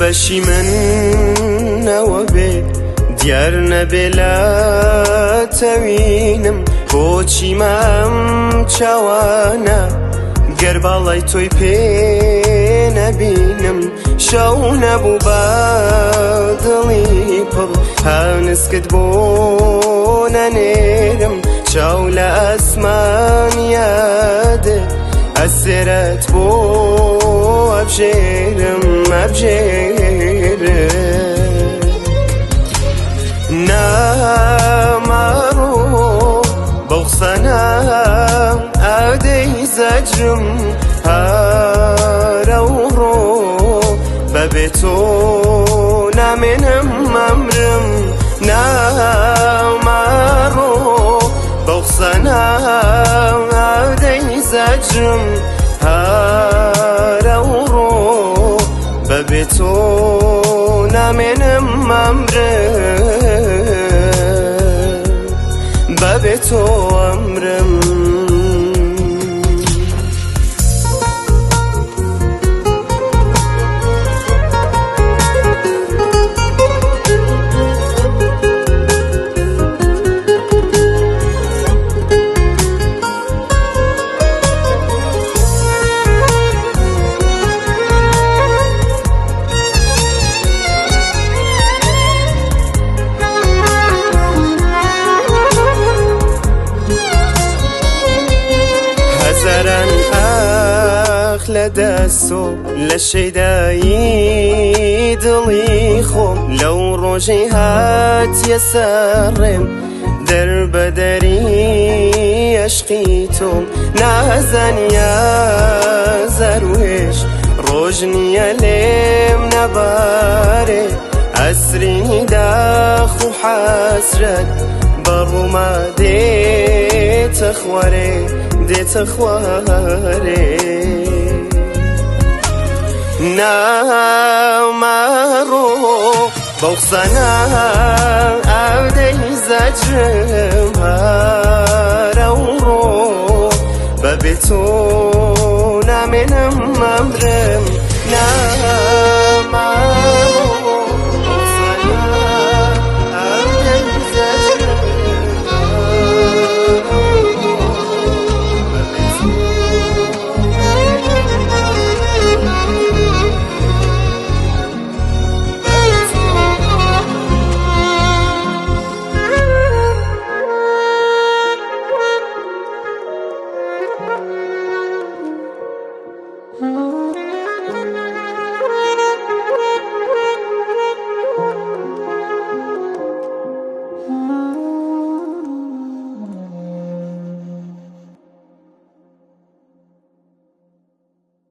بەشی من نەوە بێ دیار نەبێ لە تەوینم بۆچی مام چاوانە گەر باڵای تۆی پێ نەبینم شەو نەبوو بە دڵی پڕ هەنسکت بۆ نەنێرم چاو لە ئەسمان یادێ ئەسێرەت بۆ ئەبژێرم ئەبژێرم نامەڕۆ بەو قسانە ئادەی زەجرم هەرە و ڕۆ بەبێ تۆ نامێنم ئەمرم نامەڕۆ بەو قسانە ئادەی زەجرم هەرە و ڕۆ بەبێ تۆ نامێنم ئەمرم بەبێ تۆ ئەمرم. هەزاران ئاخ لە دەستۆ لە شەیدایی دڵی خۆم لەو ڕۆژەی هاتیە سەرڕێم دەربەدەری عشقی تۆم نازانیا زەروێش ڕۆژ نییە لێم نەبارێ ئەسرینی داخ و حەسرەت بەڕووما دێتە خوارێ دێتە خوارێ نامەڕۆ بەو قسانە ئاودەی زەجرم هەرە و ڕۆ بەبێ تۆ نامێنم ئەمرم نامەڕۆ.